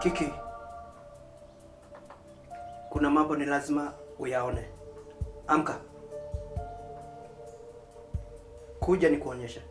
Kiki, kuna mambo ni lazima uyaone. Amka, kuja nikuonyeshe.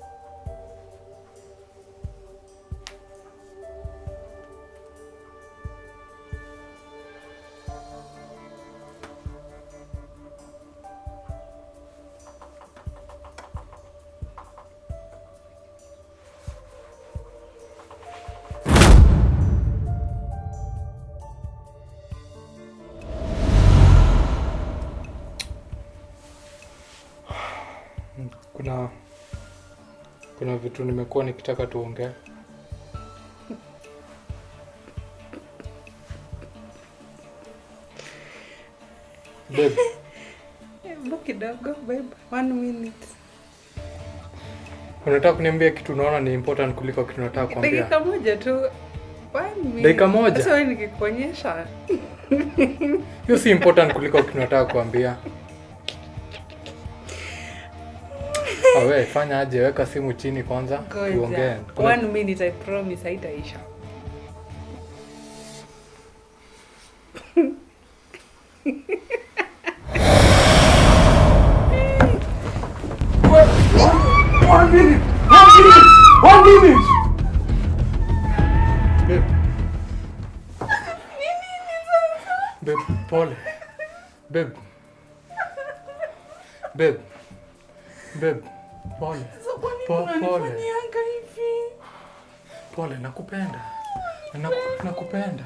Kuna vitu nimekuwa nikitaka tuongee. Babe. Hebu kidogo babe, 1 minute. Unataka kuniambia kitu unaona ni important kuliko kitu unataka kuambia? Dakika moja tu. 1 minute. Dakika moja? Sasa wewe nikikuonyesha. Hiyo si important kuliko kitu unataka kuambia. Awe, fanya aje, weka simu chini kwanza, tuongee. 1 minute, I promise haitaisha. One minute! 1 minute! 1 minute! Babe. Babe, pole. Babe. Babe. Babe, pole. Pole. Pole, nakupenda. Nakupenda.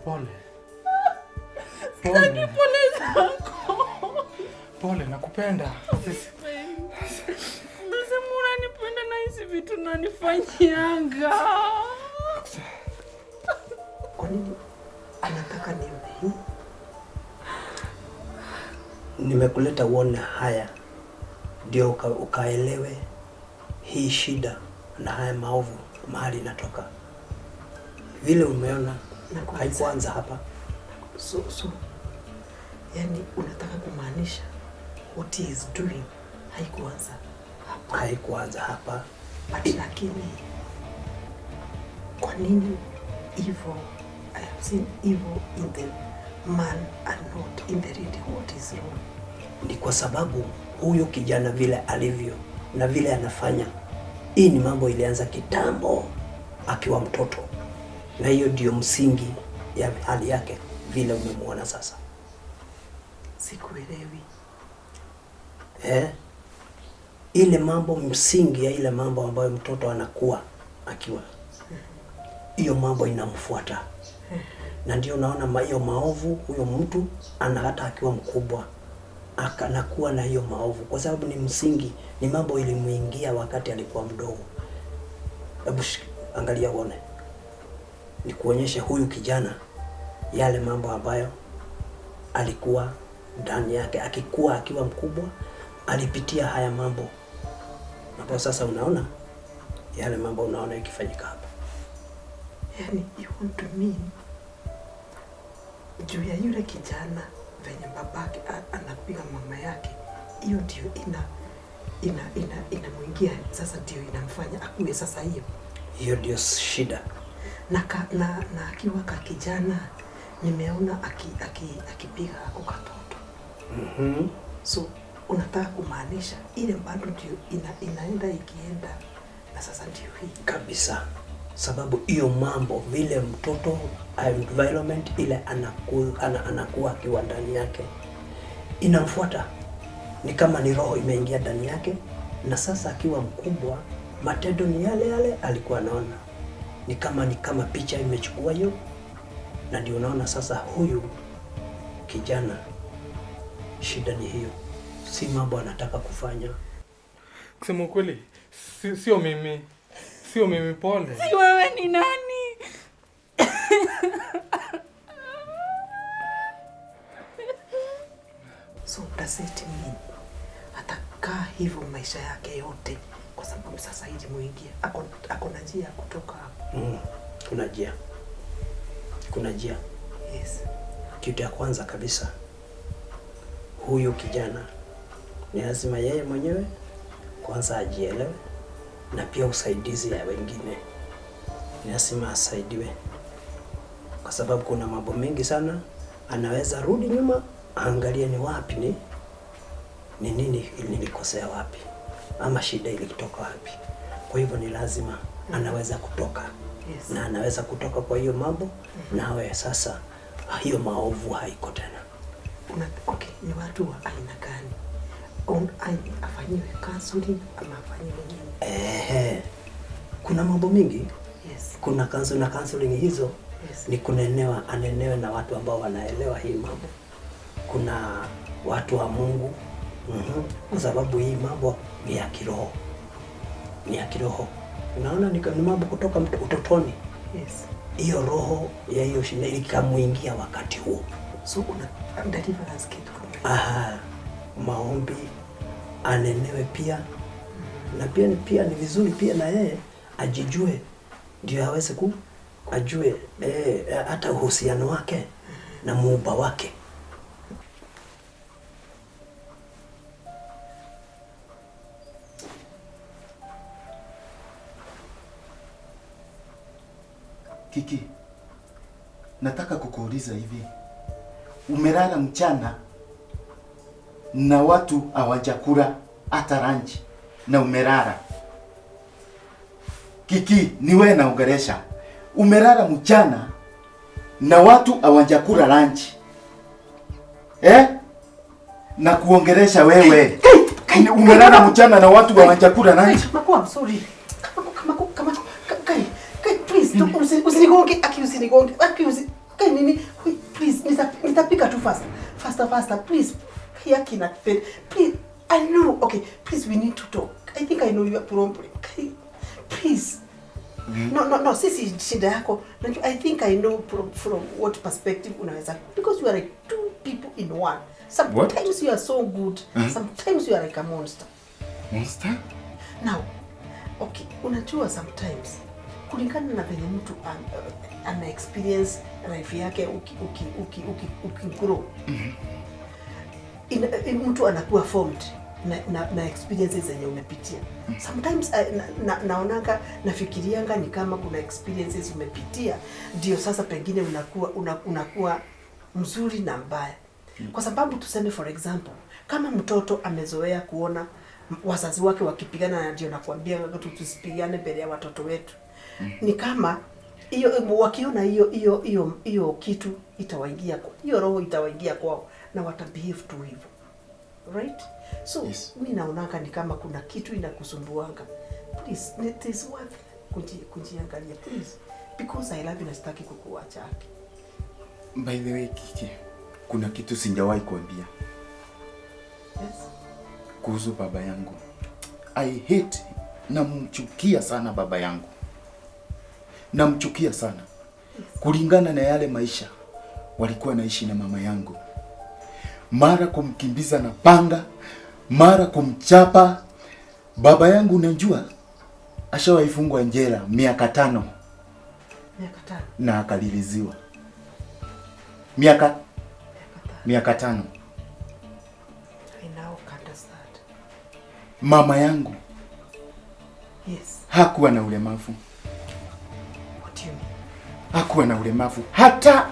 Pole. Pole. Pole zako. Pole, nakupenda. Unasema unanipenda na hizi vitu unanifanyianga. Kwa nini anataka nione hii? Nimekuleta uone haya ndio ukaelewe hii shida na haya maovu mahali inatoka. Vile umeona haikuanza hapa. So, yani unataka kumaanisha what he is doing haikuanza hapa. Haikuanza hapa. But lakini kwa nini evil? I have seen evil in the man and not in the lady. What is wrong? Ni kwa sababu huyu kijana vile alivyo na vile anafanya, hii ni mambo ilianza kitambo akiwa mtoto, na hiyo ndio msingi ya hali yake vile umemuona sasa. Sikuelewi. Ile mambo msingi ya ile mambo ambayo mtoto anakuwa akiwa, hiyo mambo inamfuata. Na ndio unaona hiyo maovu huyo mtu ana hata akiwa mkubwa anakuwa na hiyo maovu, kwa sababu ni msingi, ni mambo ilimuingia wakati alikuwa mdogo. Hebu angalia uone, nikuonyeshe huyu kijana yale mambo ambayo alikuwa ndani yake akikuwa akiwa mkubwa, alipitia haya mambo. Hapo sasa unaona yale mambo unaona ikifanyika hapa. Yani you want to mean juu ya yule kijana venye babake anapiga mama yake, hiyo ndio inamuingia sasa, ndio inamfanya akue sasa hiyo. Hiyo ndio shida. Na akiwa ka kijana nimeona akipiga ako katoto. So unataka kumaanisha ile bado ndio inaenda ikienda na sasa ndio hii. Kabisa. Sababu hiyo mambo vile mtoto environment ile anakuwa akiwa ndani yake inamfuata, ni kama ni roho imeingia ndani yake, na sasa akiwa mkubwa matendo ni yale yale alikuwa anaona, ni kama picha imechukua hiyo, na ndio unaona sasa huyu kijana shida ni hiyo, si mambo anataka kufanya. Kusema ukweli, sio mimi. Sio mimi, pole. Si wewe ni nani? So does it mean atakaa hivyo maisha yake yote? Kwa sababu sasa hivi muingia ako na njia kutoka hapo. Kuna njia. Kuna njia. Yes. Kitu ya kwanza kabisa Huyu kijana ni lazima yeye mwenyewe kwanza ajielewe, na pia usaidizi ya wengine ni lazima asaidiwe, kwa sababu kuna mambo mengi sana anaweza rudi nyuma aangalie ni wapi ni nini nilikosea wapi, ama shida ilitoka wapi. Kwa hivyo ni lazima anaweza kutoka na anaweza kutoka kwa hiyo mambo, nawe sasa hiyo maovu haiko tena. Okay, ni watu wa aina gani? Afanyiwe counseling ama afanyiwe nini? Kuna mambo mingi. Yes. Kuna counseling na counseling hizo Yes. ni kunenewa, anenewe na watu ambao wanaelewa hii mambo. Kuna watu wa Mungu. Kwa sababu hii mambo ni ya kiroho. Ni ya kiroho. Unaona ni mambo kutoka utotoni. Yes. Hiyo roho ya hiyo shida ikamuingia wakati huo. So kuna deliverance kitu kama. Aha, maombi anenewe pia. Na pia ni vizuri pia na yeye ajijue, ndio aweze ajue hata uhusiano wake na muumba wake. Kiki, nataka kukuuliza hivi. Umelala mchana na watu hawajakula hata lunch na umelala. Kiki, ni wewe naongelesha. Umelala mchana na watu hawajakula lunch. Na kuongelesha wewe. Umelala mchana na watu hawajakula lunch. Makuwa, I'm sorry. Kama kai please, usinigonge, aki usinigonge, aki usi kai nini? Please, nitapika tu faster, please. Kai na please. I know. Okay, please, we need to talk. I think I know your problem. Kai, please. No, sisi shida yako. I think I know from what perspective unaweza, because you are like two people in one. Sometimes what? You are so good. Sometimes you are like a monster. Monster? Now, okay, unajua sometimes kulingana na venye mtu ana experience life yake uki grow. Mtu anakuwa formed na experiences zenye umepitia. Sometimes naonanga, nafikirianga ni kama kuna experiences umepitia ndio sasa pengine unakuwa mzuri na mbaya. Kwa sababu tuseme for example, kama mtoto amezoea kuona wazazi wake wakipigana, na ndio nakwambia tusipigane mbele ya watoto wetu. Ni kama hiyo wakiona hiyo kitu itawaingia, hiyo roho itawaingia kwao na watabehave tu hivyo. Right? So yes. Mimi naonanga ni kama kuna kitu inakusumbuanga. Please, it is worth kujiangalia please, because I love you na sitaki kukuacha. By the way, Kiki, kuna kitu sijawahi kuambia. Yes. Kuhusu baba yangu. I hate, namchukia sana baba yangu. Namchukia sana. Kulingana na yale maisha walikuwa naishi na mama yangu. Mara kumkimbiza na panga, mara kumchapa. Baba yangu unajua ashawaifungwa jela miaka 5. Miaka 5. Na akaliliziwa. Miaka 5. I now understand. Mama yangu. Yes. Hakuwa na ulemavu. What do you mean? Hakuwa na ulemavu hata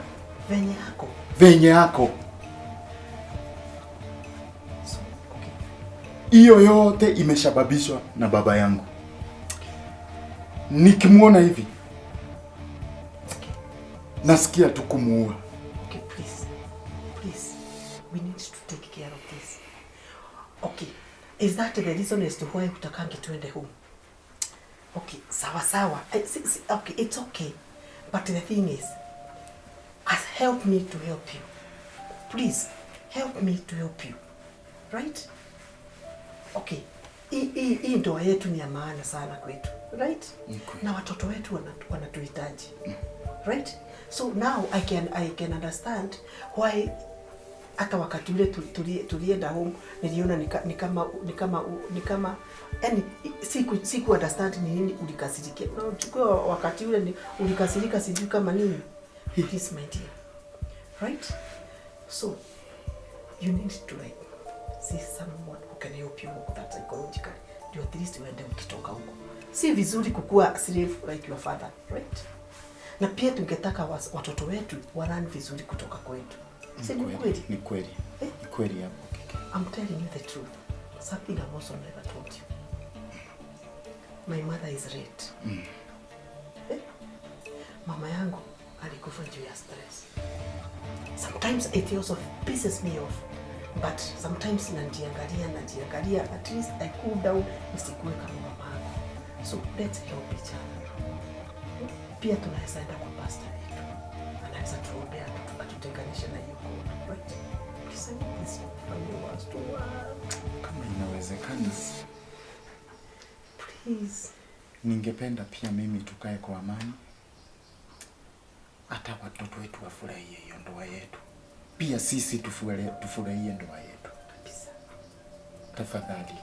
venye yako. Venye yako. So, okay. Hiyo yote imesababishwa na baba yangu. Nikimuona hivi, okay, nasikia tu kumuua. Okay, please. Please. We need to take care of this. Okay. Is that the reason as to why utakangi tuende home? Okay, sawa sawa. Okay, it's okay. But the thing is, help me to help you. Please, help me to help you. Right? Okay. Hii ndoa yetu ni ya maana sana kwetu. Right? Okay. Na watoto wetu wanatuhitaji. Right? So now I can understand why hata wakati ule tulienda home niliona ni kama yani siku understand ni nini ulikasirikia. Na wakati ule ulikasirika sijui kama nini. Please my dear. Right? So you need to like See someone who can help you walk that psychologically. Ndio at least uende ukitoka huko. Si vizuri kukuwa slave like your father, right? Na pia tungetaka watoto wetu walearn vizuri kutoka kwetu. Si ni kweli? Ni kweli. Eh? Ni kweli hapo Kike. I'm telling you the truth. Something I've also never told you. My mother is late. Eh? Mama yangu alikufa juu ya stress. Sometimes it also pisses me off. But sometimes najiangalia, at least I cool down, nisikuwe kama mama yangu. So let's help each other. Pia tunaweza enda kwa pastor wetu. Anaweza tuombea atutenganishe na hiyo God, right? Please, I want this family wants to work. Kama inawezekana, Please. Ningependa pia mimi tukae kwa amani, hata watoto wetu wafurahie hiyo ndoa yetu, pia sisi tufurahie ndoa yetu. Kabisa. Tafadhali.